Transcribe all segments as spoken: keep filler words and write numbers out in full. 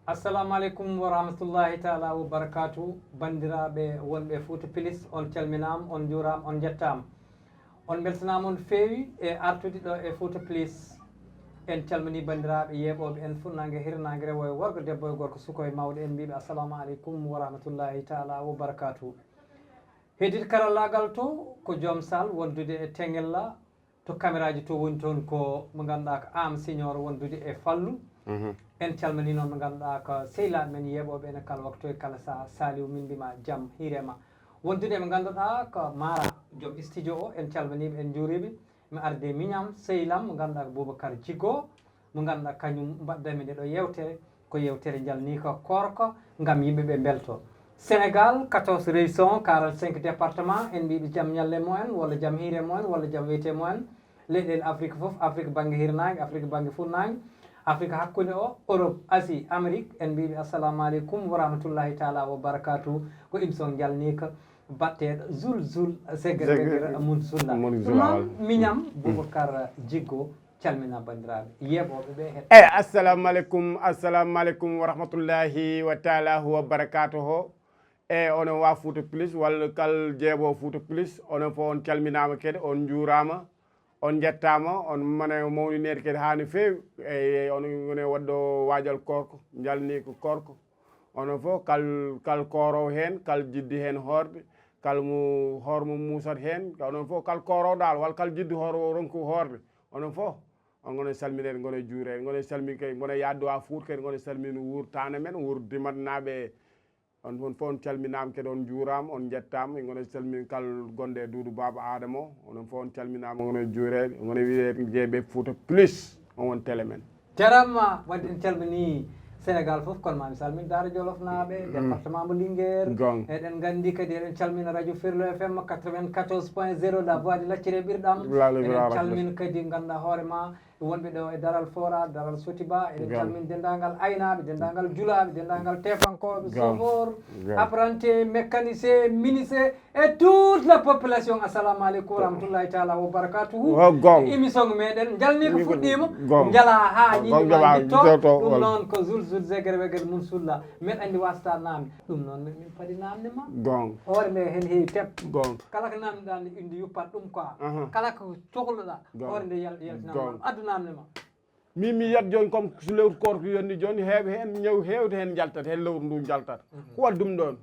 Assalamu aleykum wa rahmatullahi taala wa barakatu. Banndiraaɓe wonɓe Fouta Plus, on calminaama, on njuuraama, on njettaama. On mbeltanaama on feewi e artude ɗo e Fouta Plus. En calminii banndiraaɓe yeeɓooɓe en, funnaange, hirnaange, rewo e worgo, debbo e gorko, suko e mawɗo. En mbiiɓe assalamu aleykum wa rahmatullahi taala wa barakatu. Heddii karallaagal to ko Joom Sall wondude e Tengella, to kameraaji to woni toon ko mo ngannduɗaa ko Am Signor wondude e Fallu. En calminii noon mo ngannduɗaa ko sehilaaɓe men yeeɓooɓe ene kala waktu e kala saha. Saliou, min mbima jam hiirema. Wondude mo ngannduɗaa ko Mara, joom studio o, en calminiiɓe, en njuuriiɓe. Mi arde miñam, sehilam mo ngannduɗaa ko Boubacar Jiggo, mo ngannduɗaa kañum mbaddami nde ɗo yewtere, ko yewtere njalniika koorka ngam yimɓe ɓe mbelto. Sénégal, quatorze régions, quarante-cinq départements, en mbiiɓe jam ñalle mo en, walla jam hiire mo en, walla jam wiyete mo en. Leyɗeele Afrique fof, Afrique bannge hirnaange, Afrique bannge funnaange, Afrique hakkunde o, Europe, Asie, Amérique, en mbiiɓe assalamu aleykum wa rahmatullahi taala wa barakatuh. Ko émission njalniika, baɗteeɗo Zul Zul, Zeger Zeger Weger, Mun Sulla. Mun Ɗum Sulla, noon, wala. Miñam, Boubacar Jiggo, calmina banndiraaɓe yeeɓooɓe ɓe, heɗ- Eyi, assalamu aleykum, assalamu aleykum wa rahmatullahi wa taala wa barakatuhu. E onon wa Fouta Plus, walla kal jeeɓo Fouta Plus, onon fof on calminaama kadi, on njuuraama, on njettaama, on mane mawnineede kadi haa no feewi. Eyi, on ngone waɗɗo waajal koorko, njalni ko koorko. Onon fof kal, kal koorowo heen, kal jiddi heen hoorde, kal mo hoore mum muusat heen, onon fof kal koorowo daal, walla kal jiddi hoore o ronku hoorde, onon fof on ngone salmineede, ngone juureede, ngone salmi kay, ngone yaaddu haa Fuuta kadi, ngone salmini wuur taane men, wuur dimatnaaɓe. On, on fof on calminaama kadi, on njuuraama, on njettaama, ngone salmini kal gonde e Duudu Baaba Aadama o, onon fof on calminaama, ngone juureede, ngone wiyeede J B Fouta Plus, on woni télé men. Jaaraama, wadde en calminii Sénégal fof, kono maa mi salmin Daara Jolofnaaɓe, département mo Linguère. Goonga. Eɗen nganndi kadi eɗen calmina radio Ferlo F M quatre-vingt-quatorze point zéro, la voix de Lacciri e Ɓirdam. Lalo Eɗen Birawa calmina kadi ngannduɗaa hoore maa wonɓe ɗo e Daral Fora, Daral Sotiba. Eɗen Goonga. calmina denndaangal aynaaɓe, denndaangal julaaɓe, denndaangal tefankooɓe, Goonga. chauffeur, Goonga. apprenti, mécanicien, menuisier, e toute la population, assalamu aleykum wa rahmatullahi taala wa barakatuhu. Ho goonga. Émission meɗen njalni ko Ni ko fuɗɗiima, goonga. Njala haa Goonga, yimɓe njala maa mbitto. Mbitto, ɗum walla. Noon ko Zul Zul Zeger Weger Mun Sulla. Meɗa anndi wasta namde. Ɗum noon min, min padi namde ma. Goonga. Hoore nde heen heewi tep. Goonga. Kala ko namdiɗaa nde indi yuppat ɗum quoi. Aha. Kala ko cohluɗaa, Goonga. Hoore nde yal-, yaltinama. Goonga. Addu namde ma. Min mi yiyat jooni, comme so lewru koorko yoni jooni, heewɓe heen, ñaw heewde heen njaltat, heen lewru ndu njaltat. Mhm. Ko waɗi ɗum ɗoon? Mhm.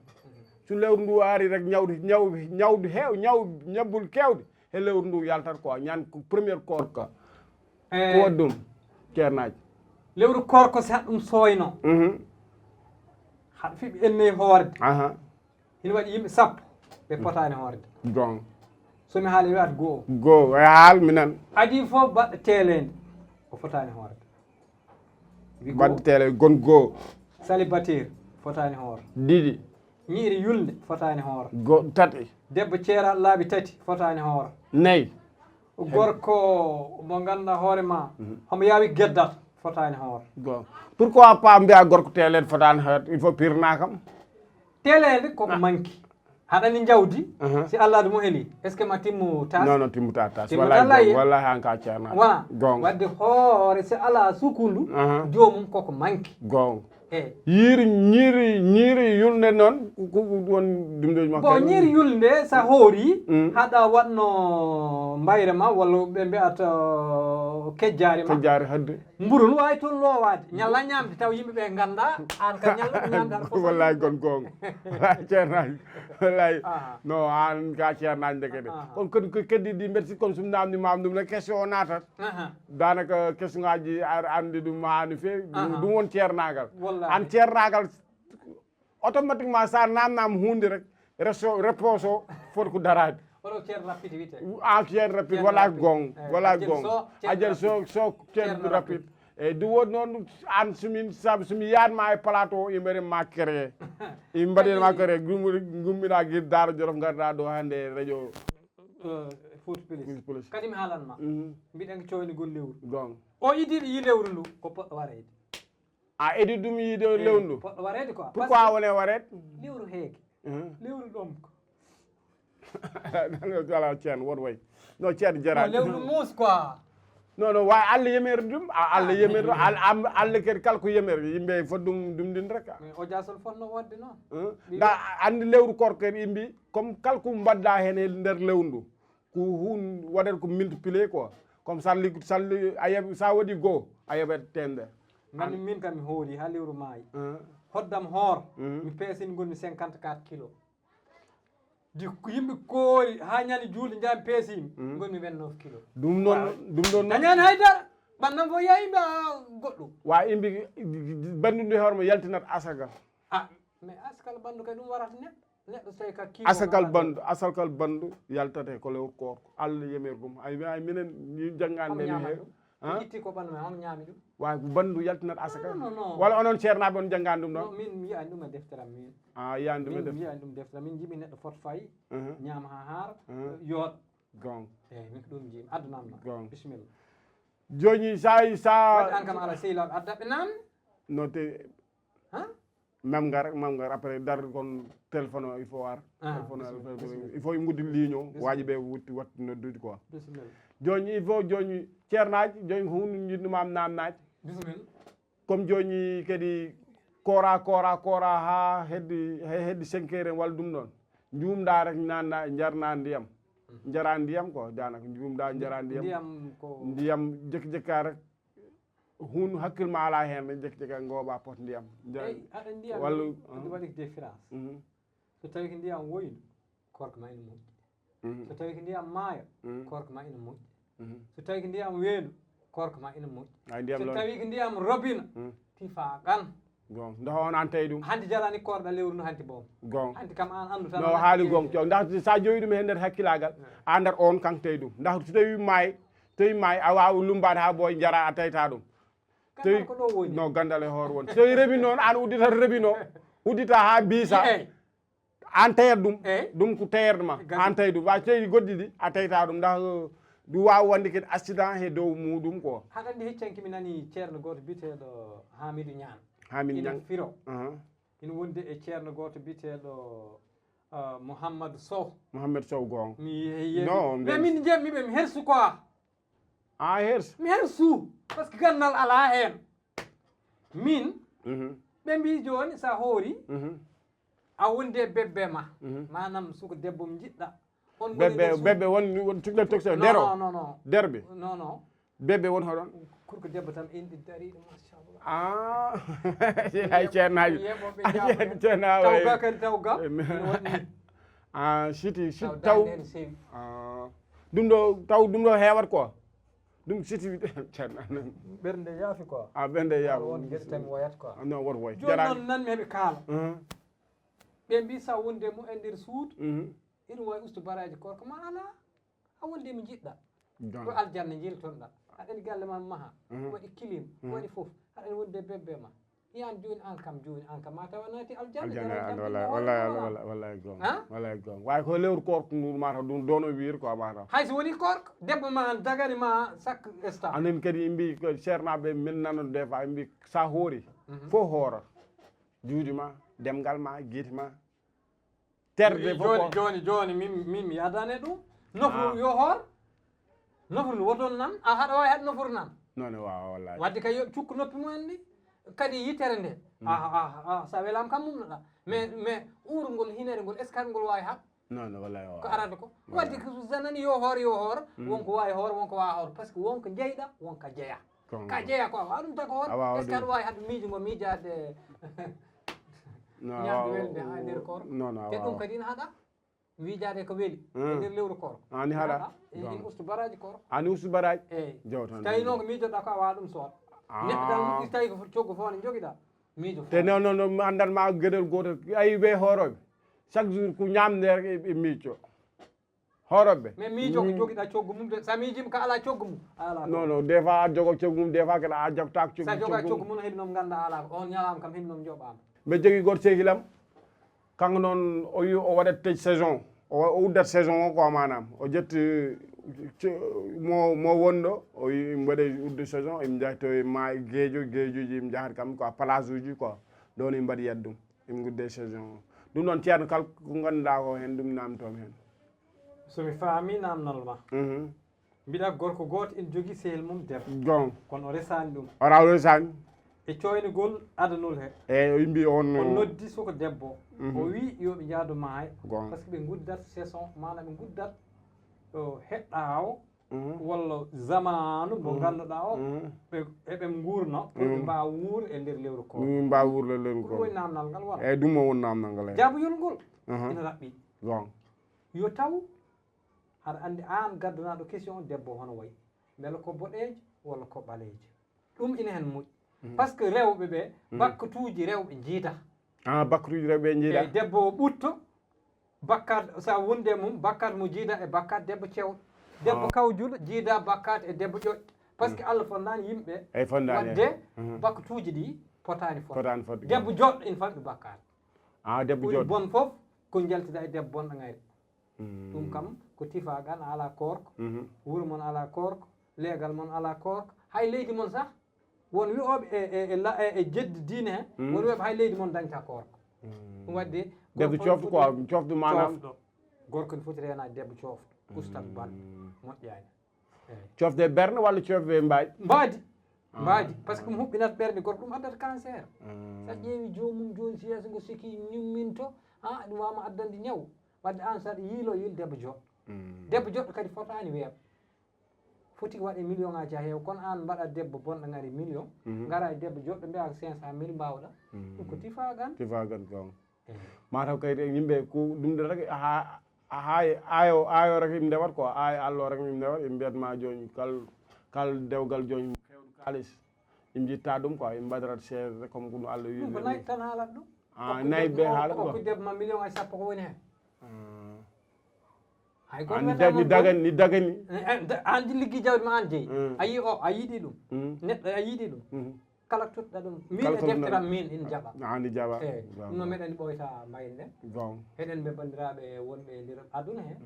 So lewru ndu ari rek, ñawde, ñaw, ñawde heew, ñaw, ñabbuli keewɗi, he lewru ndu yaltat quoi, ñande ko première koorka. Eh. Ko waɗi ɗum, ceernaaji? Lewru koorko, so haɗ ɗum sooyno. Mhm. Haɗ fiɓi enne hoorde. Aha. Ina waɗi yimɓe sappo ɓe potaani hoorde. Goonga. So mi haali, mi wiyat goo. Goo, e haal mi nan. Adii fof baɗɗo teeleende, o fotaani hoorde. Wi goo. Baɗɗo teeleende, gon goo. Célibataire, fotaani hoorde. Ɗiɗi. Ñiiri yulnde, fotaani hoorde. Go-, tati. Debbo ceeraaɗo laabi tati, fotaani hoorde. Nayi. Gorko mo ngannduɗaa hoore ma, Mhm. homo yaawi geddat, fotaani hoorde. Goonga. Pourquoi pas mbiya gorko teeleende fotaani hoorde? Il faut pirna kam. Teeleende koko Ah. manki. Haɗa anndi njawdi, Aha. si Allah adii mo heli, est-ce que ma timmu tas? Non, non, timmuta tas. Timmuta Wallahi, layi. Wallahi, an ka ceerno. Wona. Goonga. Wadde hoore, si alaa sukundu, Aha. joomum koko manki. Goonga. Eh. Yiiri, ñiiri, ñiiri yulnde noon, ko, ko, ko won dimdooji makko Bon, en. Ñiiri yulnde, sa hoori, Mm. haɗa waɗno mbayre ma, walla ɓe mbi'ata, uh, kejjaari ma. Kejjaari hadde. Mburu no waawi toon loowaade. Ñalla ñaamde, taw yimɓe ɓe ngannda, aan ka ñalla ko ñaamde aɗa fof. Wallahi, gon goonga. Wallahi, ceernaaji. Wallahi. Aha. No, aan ka ceernaaji ndekete. Aha. Kono kadi ko keddi ɗi mbeɗa sikki kono so mi naamnii ma ɗum, ne question o naatat. Aha. Daanaka question ngaaji aɗa anndi ɗum haa no feewi. Ɗum, Aha. ɗum won ceernaagal. Wallahi. Aan ceernaagal, automatiquement, so a naamnaama huunde rek, reso-, réponse o foti ko daraade. Oɗo ceerno rapide wiyetee. Ah, ceerno rapide, Ceerno wala rapide. Goonga, Eh, wala Ajel goonga. Sow, ceerno Ajel Sow, rapide. Sow, ceerno Ceerno rapide. Rapide. Eyi, ɗum woni noon, aan so min, sabu so mi yaanma e plateau o, imere ma créé. Imbaɗen ma Kadi créé, gummi-, gummiɗa gir Daara Jolof, ngarɗa ɗo hannde e radio Eh, Fouta Plus. Fouta Plus. Kadi mi haalan ma. Mhm. Mbiɗen ko coynigol lewru. Goonga. O idii yi lewru ndu, ko poɗɗo wareede. A idi ɗum yiide Eh, lewru ndu? Poɗɗo wareede quoi. Pourquoi Parce que wone wareede? Lewru heege. Mhm. Lewru ɗomko. Ala ceerno, woto way. No ceerno jaraani. Lewru muus quoi. Non, non, wa Allah yemer ɗum, a- Allah yemer ɗum, Al- am- Allah kadi kala ko yemer, yimɓe foti ɗum ɗum ɗin rek. Mais o jasol fotno wodde noon. Nda andi lewru koor kadi imbi comme kala ko mbaɗɗa hen e nder lewru ndu, ko hun waɗata ko multiplier quoi. Comme salli salli a yeɓ sa waɗi goo a yeɓat tende. Ngandi min kam mi hoori ha lewru maayi. Hoddam hoor mi peesini ngonmi cinquante quatre kilo. Di yimɓe koori ha ñande juulde njaami peesimi ngonmi vingt-neuf kilo. Ɗum noon ɗum ɗon noon. Dañani haydara. Ɓannam fof yayi mba goɗɗum. Wa imbi bandude hoore mo yaltinat asagal. Ah, mais asagal bandu kay ɗum warata neɗɗo. Neɗɗo so tawi ka kii. Asagal bandu, asagal bandu yaltate ko lewru koor. Allah yemer ɗum. Ay ay minen ni jangande ni he. Ɗum itti ko ɓandu men hono ñaami ɗum. Wa ko bandu yaltinat asagal. Non, non, non. Wala onon ceernaɓe on jangani ɗum ɗon. Min mi yi'ani ɗum e deftere am min. A yi'ani ɗum e Min mi deftere. Yi'ani ɗum deftere am min jiɓi neɗɗo fot fayi. Ñaama ha haara. Yooɗa. Gong. Eyi min ko ɗum jiimi addanam ma. Gong. Bisimilla. Joni sa sa Wadde an kam ala sehilaaɓe addaɓe namde. No te Ha? Même ngar, même ngar après dar kon téléphone o il faut war. Ah, Téléphone o, bismillah. Il faut nguddi ligne o waji be wutti watti noddude quoi. Bisimilla. Joni il faut joni ceernaaji joni ko hunde jiɗnuma am namnaaji. Bisimilla. Comme joni kadi koora koora koora ha heddi he- heddi cinq heures en walla ɗum ɗon. Jumda rek nanda jarna ndiyam. Jara ndiyam ko danaka jumda jara ndiyam. Ndiyam ko Ndiyam jekki jekka rek hun hakkil ma ala hen ne jekki jekka ngoba pot ndiyam. Eyi aɗa ndiyam Walla ɗum waɗi différence. Mhm. So tawi ko ndiyam woydu korka ma ina moƴƴi. So tawi ko ndiyam maayo korka ma ina moƴƴi. So tawi ko ndiyam weelu korka ma ina moƴƴi. Ay ndiyam So lon. Tawi ko ndiyam robina tifa gan. Gon. Nda on an tawi ɗum. Hanti jarani korɗa lewru no hanti boom. Gon. Hanti kam an anndu tan. No haali gon. Coo ndax sa jowi ɗum e nder hakkilagal. Andar on kan tawi ɗum. Ndax so tawi may tawi may a wawa lumbade ha boy jara a tawta ɗum. Tawi ko ɗo woni. No gandal e hoore woni. So tawi rebi noon an uddita rebi no. Uddita ha bisa. Eyi. An tayat ɗum. Eyi. Ɗum ko tayat ma. Gandi. An tawi ɗum wa tawi goɗɗi ɗi a tawta ɗum ndax ɗum wawa wonde kadi accident he dow muɗum ko. Haɗa anndi heccanki mi nani ceerno gooto biyeteeɗo Hamidou Niang. Hamidou Ina Niang. Firo. Aha. Ina wondi e ceerno gooto biyeteeɗo uh, Mouhamadou Sow. Mouhamed Sow gon. Mi yehi. No, Mais mbe- min jiyam mi ɓe mi hersu quoi. A hers. Mi hersu. Parce que gandal ala heen. Min Mhm. ɓe mbi jooni sa hoori Mhm. a wondi e bebbe ma. Mhm. Manam suka debbo mo jiɗɗa. On woni Bebbe ɗo suudu. Bebbe won won tukla toksa Non, dero. Non non non. Derbe. Non non. Bebbe won hoɗon. Kurko debbo tan inɗi dariɗo machallah. Ah. Ay ceernaji. Yeɓoɓe Ay jaɓoɓe. ceernaji. Tawga kadi tawga. Ah siti siti Taw taw. dande en sewi. Ah. Ɗum ɗo taw ɗum ɗo hewat ko. Ɗum siti ceerna. Ɓernde yaafi quoi. A ɓernde ya. Won geɗe tan woyat quoi. No wor woy. Joni noon nan mi heɓe kaala. Mhm. Ɓe mbi sa wonde mo e nder suudu. Mhm. Ina wawi ustu baraji korko ma ala. A wonde mi jiɗɗa. Jon. Ko aljanna jiltonɗa. Aɗani galle ma maha. Mhm. Waɗi kilim. Waɗi fof. Aɗani wonde bebbe ma. Yan joni an kam joni an kam ma tawa naati aljanna. Aljanna Jaral an jam wala ɗum wala wala. wala wala gon. Ha? Wala gon. Way ko lewru korko ndu mata ɗum dono wiir ko mata. Hay so woni korko debbo ma an dagani ma sakko esta. Anen kadi imbi ko ceernaɓe min nano des fois imbi sa hoori. Fof hoora. Juuɗi ma, demgal ma, giiti ma. Terde Joni fof. joni joni min min mi yadani e ɗum. Nofru Ah. Yo hoor. Nofru ndu woton nan a haɗa wawi haɗa nofru nan. Non non wawa wallahi. Wadde kay yo cukku noppi mumen ndi. Kadi yitere nde. Ah ah ah sa welama kam mumnoɗa. Mais mais uurngol hinere ngol est ce que ngol wawi haɓ. Non non wallahi wawa. Ko arata ko wadde ko zanani yo hoor yo hoor. Wonko wawi hoor wonko wawa hoor par ce que wonko jeyɗa wonka jeeya. Ka jeeya ko a wawa ɗum tago hoor. Est ce que aɗa wawi haɗa miijo ngo miijade. Non Ñaamde welde ha nder koor. Non non Te ɗum kadi ina haɗa. Miijaade ko weli e nder lewru koor. Ani haɗa. Ina ustu baraji koor. Ani ustu baraji. Eyi. Jawtan. Tawi noon ko miijoɗa ko a wawa ɗum sooda. Neɗɗo tan muɗɗi tawi ko coggu fof ne jogiɗa. Miijo fof. Te non non mi andan ma geɗel gotel ayi ɓe hooroɓe. Chaque jour ko ñamde rek e miijo. Hooroɓe. Mais miijo ko jogiɗa coggu mum de sa miijima ka ala coggu mum. Ala. Non non des fois a jogo coggu mum des fois kadi a jagtako coggu. Sa joga coggu mum heɓi noon ganda ala ko on ñalama kam heɓi noon joɓama. Mbe jogi goto sehil am. Kanko noon o wi o waɗat tej saison o o uddat saison o quoi manam o ƴetti mo mo wonɗo o wi mbaɗe udde saison im jahto e ma geejo geejoji im jahat kam quoi place uji quoi ɗon im mbaɗi yat ɗum im gudde saison o ɗum noon ceerno kala ko ganduɗa ko hen ɗum namtomi hen. Somi faami namnal ma. Mhm. Mbiɗa gorko gooto ene jogii sehil mum debbo. Gon. Kono o resaani ɗum. O raw resaani. E cooynagol adanol he. Eyi, o yimbi on. O noddi suka debbo. O wi yo ɓe njaadu maayo. Gon. Parce que ɓe nguddat saison, maanaam ɓe nguddat o heɗɗaawo walla zamaanu mo ngannduɗaa o, ɓe, eɓe nguurno, pour ɓe mbaawa wuur e nder lewru ko. Min mbaawa wuur e lewru ko. Ɗum woni naamnal ngal wona. Eyi, ɗum o woni naamnal ngal, eyi. Jaabuyol ngol ina raɓɓi. Gon. Yo taw aɗa anndi aan gaddanaaɗo question o, debbo hono wayi? Mbela ko boɗeejo walla ko ɓaleejo? Ɗum ina heen moƴƴi. Par ce que rewɓe ɓe, bakkatuuji rewɓe njiida. Ah, bakkatuuji rewɓe njiida. Eyi, debbo o ɓutto, bakkat, so a wondi e mum, bakkat mo jiida e bakkat debbo cewɗo. Debbo kawjuɗo jiida bakkat e debbo ƴoƴɗo. Par ce que Allah fonndaani yimɓe. Eyi, fonndaani. Wadde bakkatuuji ɗi potaani fodde. Potaani fodde. Debbo joɗɗo ina famɗi bakkat. Ah, debbo joɗɗo. Ɓuri bon fof ko njaltida e debbo bonɗo ŋari. Ɗum kam ko tifaagal, a alaa koorko, wuro mon alaa koorko, leegal mon alaa koorko, hay leydi mon sah, won wi'ooɓe e, e, e la-, e, e jeddi diine he, won wi'ooɓe hay leydi mon dañta koorko. Ɗum waɗde debbo cooftu quoi, cooftu maanaam. Coofɗo. Gorko ne foti reenaade debbo coofɗo, ustad bal, moƴƴaani. Eey. Coofde e ɓernde walla coofde e mbaadi? Mbaadi. Mbaadi, par ce que ɗum huɓɓinat ɓernde gorko, ɗum addat cancer. So a ƴeewi joomum jooni, si yeeso ngo sikii ñumminto, ha ɗum waawma addande ñaw. Wadde aan so aɗa yiilo, yiil debbo joɗɗo. Debbo joɗɗo kadi fotaani weeɓ. Foti waɗe million ŋaaji ha heewa, kono aan mbaɗa debbo bonɗo ŋari million, ngara e debbo joɗɗo mbiya ko cinq cent mille mbaawɗa. Ɗum ko tifaagal. Tifaagal gon. Eey. Mataw kay yimɓe ko ɗum ɗo rek ha, ha aayo, aayo rek yimɓe ndewat quoi, aayo allo rek yimɓe ndewat, yimɓe mbiyat ma jooni kal, kal dewgal jooni heewɗo kaalis. Yimɓe njitta ɗum quoi, yimɓe mbaɗirat seeɗa comme ko no Allah wi. Ɗum ko nayi tan haalat ɗum. Ah, nayi ɓe haalat quoi. Okku debbo ma million ŋaaji sappo ko woni heen. Hay goto. Ni dagani, ni dagani. An liggi jawdi ma an jeyi. A yi o, a yiɗi ɗum. Neɗɗo a yiɗi ɗum. Kala toɗɗa ɗum. Min e defteram min ina jaɓa. Ani jaɓa. Eyi, ɗum noon meɗen ɓooyta mbayen ɗen. Bon. Eɗen ɓe banndiraaɓe wonɓe e nder aduna he.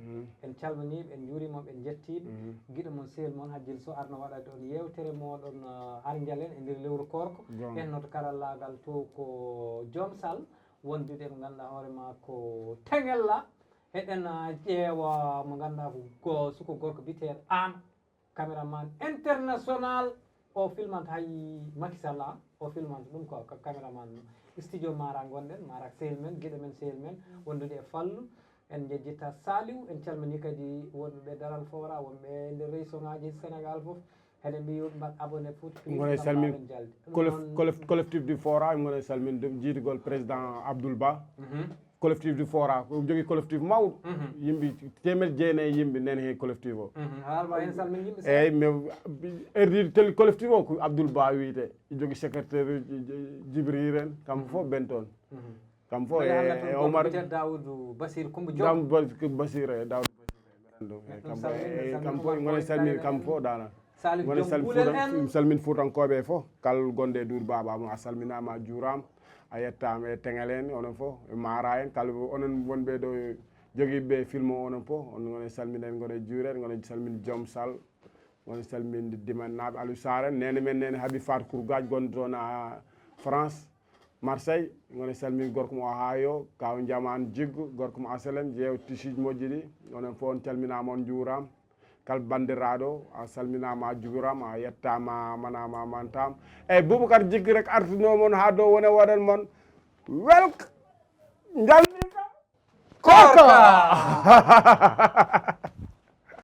En calminiiɓe, en njuuriima, en njettiiɓe. Giɗo mon, sehil mon, Hajjil Sow arno waɗade on yeewtere mooɗon, uh, Arnjalen e nder lewru koorko. Bon. En noto karallaagal to ko Joom Sal, wondude mo ngannduɗaa hoore maa ko Teŋella. Eɗen, uh, ƴeewa mo ngannduɗaa ko go-, suko gorko biyeteeɗo Aan. Caméraman international, o filmanta hay Macky Sall, o filmanta ɗum ko, ko caméraman studio Mara ngonɗen, Mara ko sehil men, giɗo men, sehil men, wondude e Fallu. En njejjita Saliou, en calmini kadi wonɓe ɓe Daral Fora, wonɓe e nder région ngaji Sénégal fof. Eɗen mbiya yo ɓe mbaɗ abonné Fouta Plus. Ngam salmin jalde. Ɗum colef-, noon colef-, collectif du Fora, en ngoni salmin ɗum jiidugol président Abdoul Ba. Collectif du Fora, ko jogii collectif mawɗo. Yimɓe teemeɗɗe jeenayi yimɓe nani heen collectif o. Haalma heen salmin yimɓe seeɗa. Eeyi, mais erdiiɗo tel collectif o ko Abdoul Ba wiyetee. Jogii secrétaire Djibril en, kamɓe fof ɓen toon. Kamɓe fof e, e Omar. Daoudou Basir Koumba Diop. Daoudou Bas-, Basir e Daoudou Basir e Meɗen ɗum. Eeyi, kamɓe fof, ngoni salmin kamɓe fof dana. Salif Joom Pulel en. Salmin Fuutankooɓe fof, kal gonɗo e duur baaba mum, a salminaama, a juuraama, a yettaama e teŋel en, onon fof, e Mara en, kala onon wonɓe ɗo jogiiɓe film o, onon fof, on ngoni salminen, ngoni juuren, ngoni salmin Joom Sal, ngoni salmin Dimannaaɓe, Aliou Sarr en, neene men, neene Habi Fatou Kourgadj, gonɗo toon a France, Marseille, ngoni salmin gorko mo Ohio, kaw Njaman Jiggo, gorko mo H L M, jeew tisiiji moƴƴi ɗi, onon fof on calminaama, on juuraama. Kal banndiraaɗo, a salminaama, a juuraama, a yettaama, a manaama, a mantaama. Eyi, Boubacar Jikki rek artunoo mon haa dow wone waɗan mon welk njaltinta koorka. Koorka!